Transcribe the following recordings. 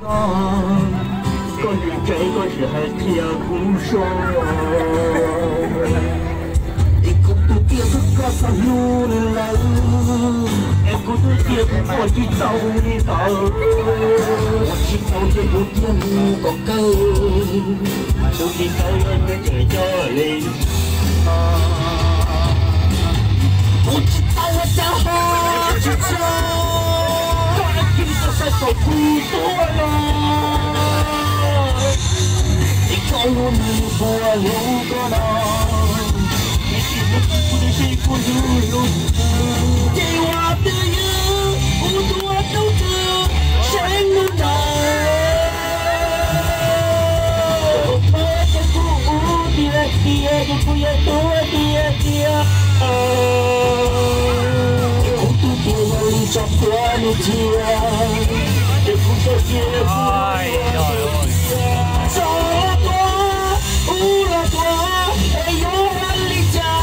Koj nim tsev koj tsis hais qhia kuv zog, es kuv tus tiag koj txhob hlub nws lawm, es kuv twb tias kuv ua tsis tau li ntawd, ua tsis tau ces kuv thiaj mus kom kawg, kuv tsis tau yog nws tseem coj li. Kuv tsis tau ua cas ho tsis tso, koj dab tsi tau txais kom kuv tuag los, es koj hlub nws puas hlub koj no, es tsis hlub kuv nws tsis kuv hlub hlub, ces ua twj ywm kuv tuag rau twg saib hnub ntawd. Ces kuv ua tiag tiag ces kuv yuav tuag tiag tiag. Kuv twb tias yog li tso plhuav nws cia, ces kuv tso cia, tso tuag, ub los tuag, es yuav ua li cas?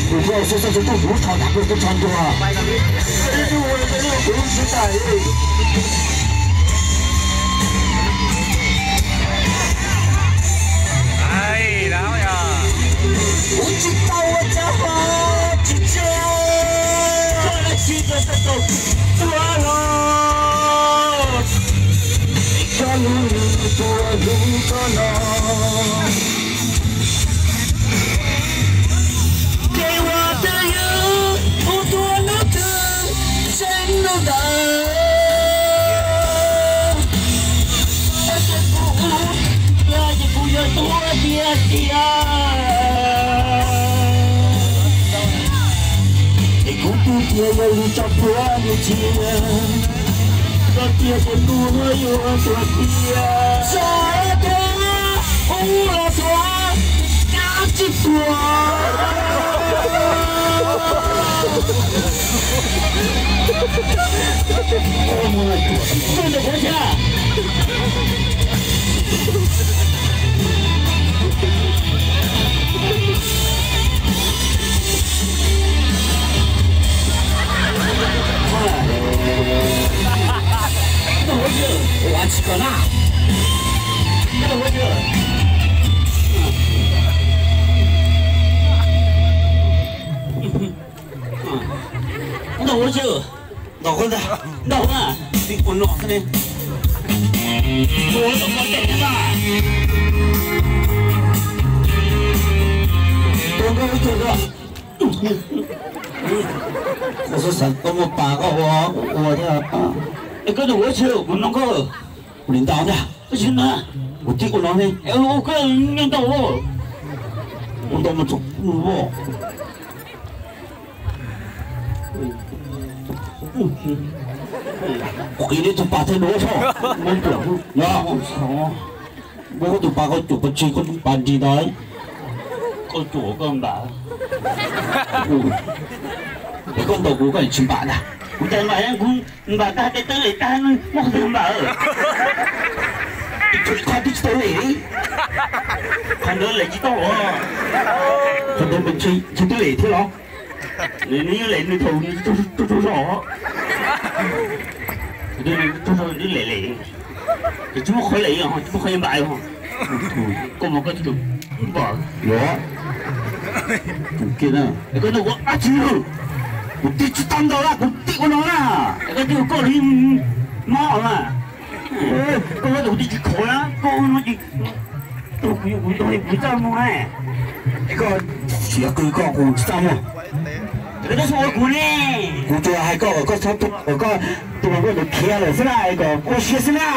Kuv koj xub xab xub tuaj kuv tsho nrag kuv tsho nrag. Kuv lub sib tais. Kuv tsis tau ua cas ho tsis tso, koj dab tsi tau txais kom kuv tuag los, es koj hlub nws puas hlub koj no. Ces ua twj ywm kuv tuag rau twg saib hnub ntawd. Ces kuv ua tiag tiag ces kuv yuav tuag tiag tiag. Es kuv twb tias yog li tso plhuav nws cia, tso cia ces kuv yuav tuag tiag. Tso tuag, ub los tuag, kav tsij tuag. Tuaj ntawm kuv tshaj. Ntau huv tsi, ua tsis kom na. Ntau huv tsi. Ntau huv tsi. Ntau huv ntag. Ntau huv na. Tib ua no xwb ne. Ua tom koj tes na. Tua nkauj ib tug koj. Kuv xav xav koj muaj pas koj ua, ua thiab. Es koj tus ua tsis kuv no koj. Kuv li ntau ntag. Koj tsis na. Kuv tib ua no ne. Es ua koj nyob ntau. Ua ntau mas tsoom kuv ua. Kuv qhib nej tus pas thaij duab tso. Muab npam, yog, muab koj tus pas koj cuam pov tseg koj tus pas nrig ntawd. Koj cuam koj npam. Es koj ntaus kuv koj tsis npam ntag. Kuv cas npam, kuv npam tag tej tawb lem tag muab qhov twg npam. Qhov twg tsis tau lem li. Qhov ntawd lem tsis tau os. Qhov ntawd ntshe twb lem thiab los. Nws yeej lem nws thaum nws tsaug zog. Tsaug zog nws lem lem. Ces tsis muaj qhov lem, tsis muaj qhov yuav npam os. Koj mas koj tsis npam. Yuav. Tus kiag na. Es koj ntaus kuv dab tsi? Kuv tij tsis tau ntaus na, kuv tij ua no na. Es koj tij ua koj li mob na. Koj ua tus kuv tij tsis khov na, koj ua no ces kuv, kuv txaj muag na. Es koj siav qw koj kuv tsis txaj muag. Es koj txhob ua kuv ne. Kuv tsuas hais koj kom koj txhob tu, kom koj tus hluas nkauj ntawd khiav lawm xwb na, es kom koj siab xwb na.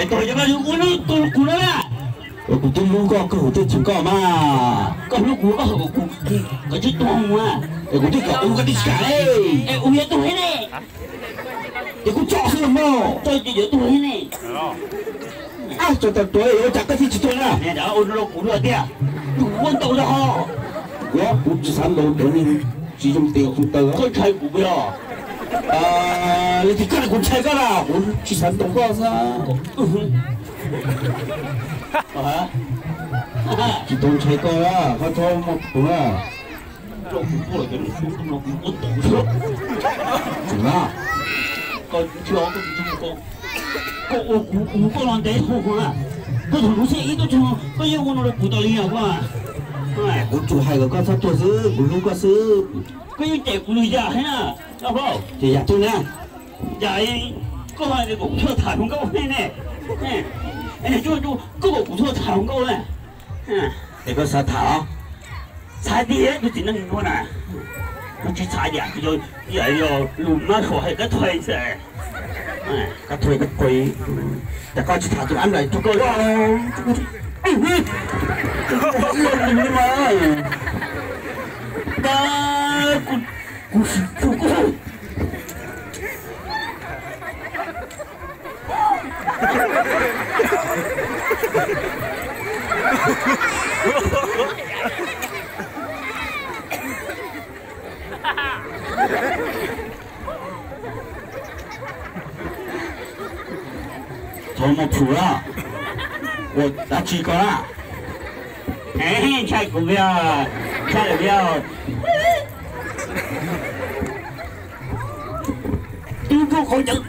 Es tus yog koj ua tus kuv no na. Es kuv twb hlub koj kawg, kuv twb txheem koj mas. Koj hlub kuv, koj hawm kuv, koj tsis tuag mus. Es kuv twb kom ua koj twb tsis kam li. Es ua yuav tuag thiab ne. Ces kuv tso xwb los mas. Tso ces yuav tuag thiab ne. Ab, tso tau tuag ua cas koj thiaj tsis tuag na. Ua rau kuv luag tiag. Kuv ua ntau zog. Kuv, kuv tsis xav ntaus cov neeg tsis zoo tes zoo taw. Koj ntshai kuv yog? Leej twg koj li kuv ntshai koj na, kuv tsis xav ntaus koj xwb. Tsis tau ntshai koj, koj txhob muaj plhu na. Koj ua kuv tuaj los cov neeg xwb no kuv ua tus xwb. Tseem na, koj tsis, koj tsis txhob mus, koj ua kuv, kuv mus koj los ntev dhau na. Koj thaum lub xiab ib tuaj txog koj yeej ua no rau kuv tas li os koj. Kuv tsuas hais kom koj txhob tuaj xwb, kuv hlub koj xwb. Koj yeej cem kuv lwm yam thiab na. Ces yam twg na? Yam koj hais tias kom kuv txhob tham hluas nkauj ne. Koj kom kuv txhob tham hluas nkauj na. Es koj xav tham los? Xav tiag, tus txiv neej no na, kuv tsis xav yam, yam yog lus mab suav hais kab thuais xwb. Kab thuais, kab thuais, cas koj tsis tham tus ab nplaim rau koj? Koj, kuv, kuv, kuv. Txhob muaj plhu lawm, ua dab tsi koj lawm? Ntshai kuv, ntshai lawm. Tub ntsuag qhov ncauj.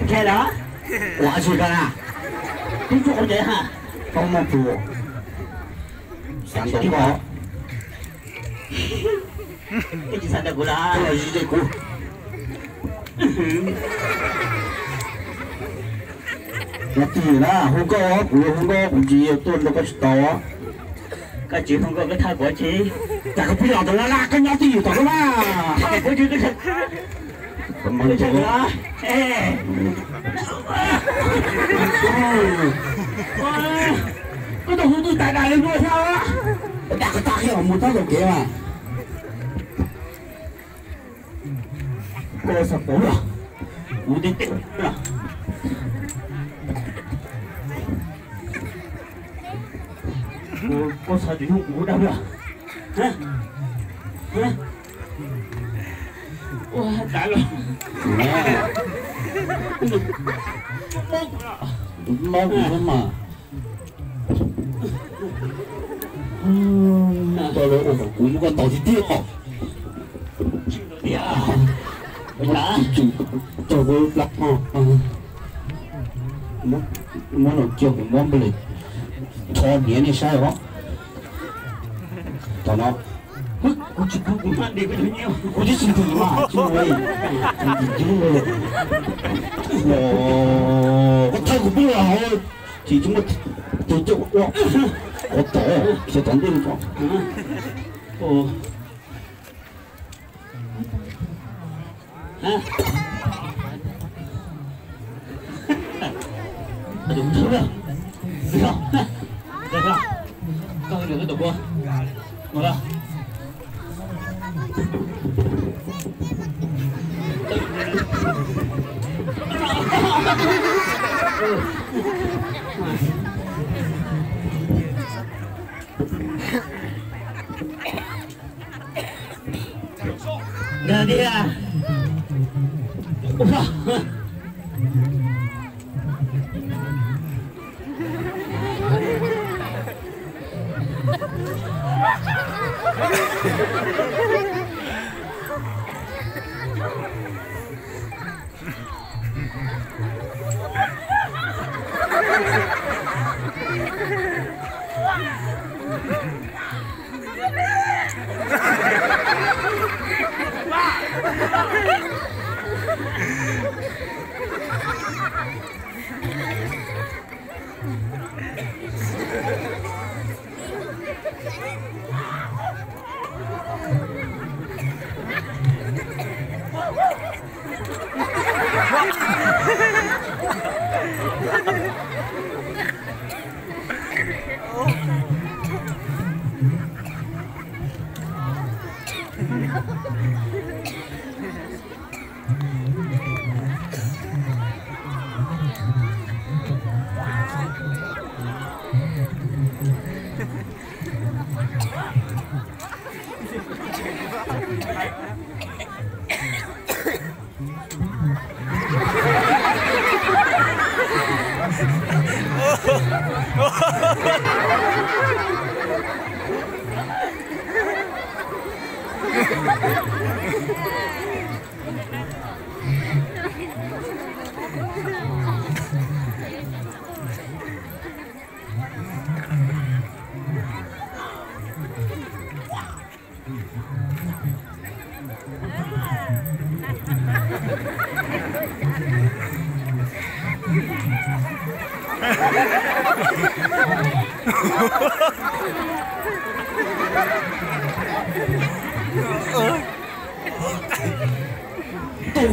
Ntshai los? Ua dab tsi koj na? Tub ntsuag qhov ncauj ha. Txhob muaj plhu. Xav ntawm koj. Koj tsis xav ntawm kuv los? Koj los zis tes kuv. Nyob twj ywm na, hu nkauj, kuv hu nkauj kuv tsis tuaj nrog koj tsis tau. Koj tsis hu nkauj koj thaj kuv tsis. Cas koj pheej los tom no na, koj nyob twj ywm tom no na. Kuv tsis, koj tsis. Koj tau hu twb tas dag li luaj thiab. Dag koj tag kiag mus txog tom kev mas. Koj xav pom los? Kuv teb teb los. Koj xav tsis hnub kuv dag los? Ua tas los. Mob kuv xwb mas. Koj los ua kom kuv muab koj ntaus tiag tiag os. Tsum cog kuv plab ho. Muab no cia kuv muab npaj li rho hniav nej saib os. Tom no. Kuv tsis, kuv tsis, kuv tsis, kuv tsis, kuv tsis, koj thawb kuv pub los hauv. Tsis tsis muaj tus coj ua, ua tom, xyov tom ntej no. Nkag tiag. Tau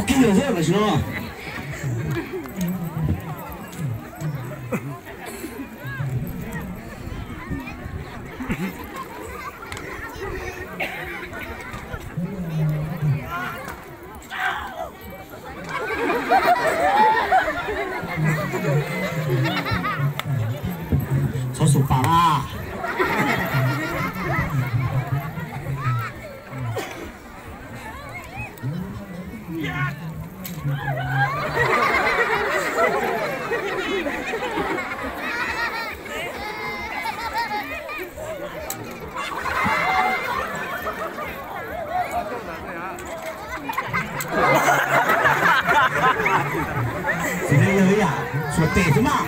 kiag xwb tam sim no. Txhob xum pam na. Txiv neej yog ib yam suav tes xwb mas.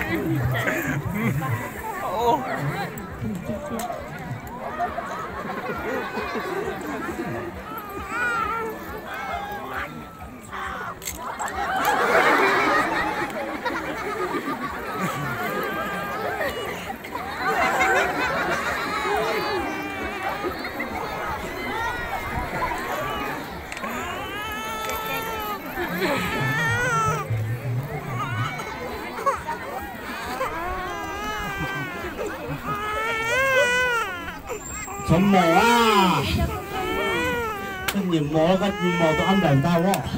Txhob mos a, koj nyiam mos koj mos tau ob nplaim ntag os.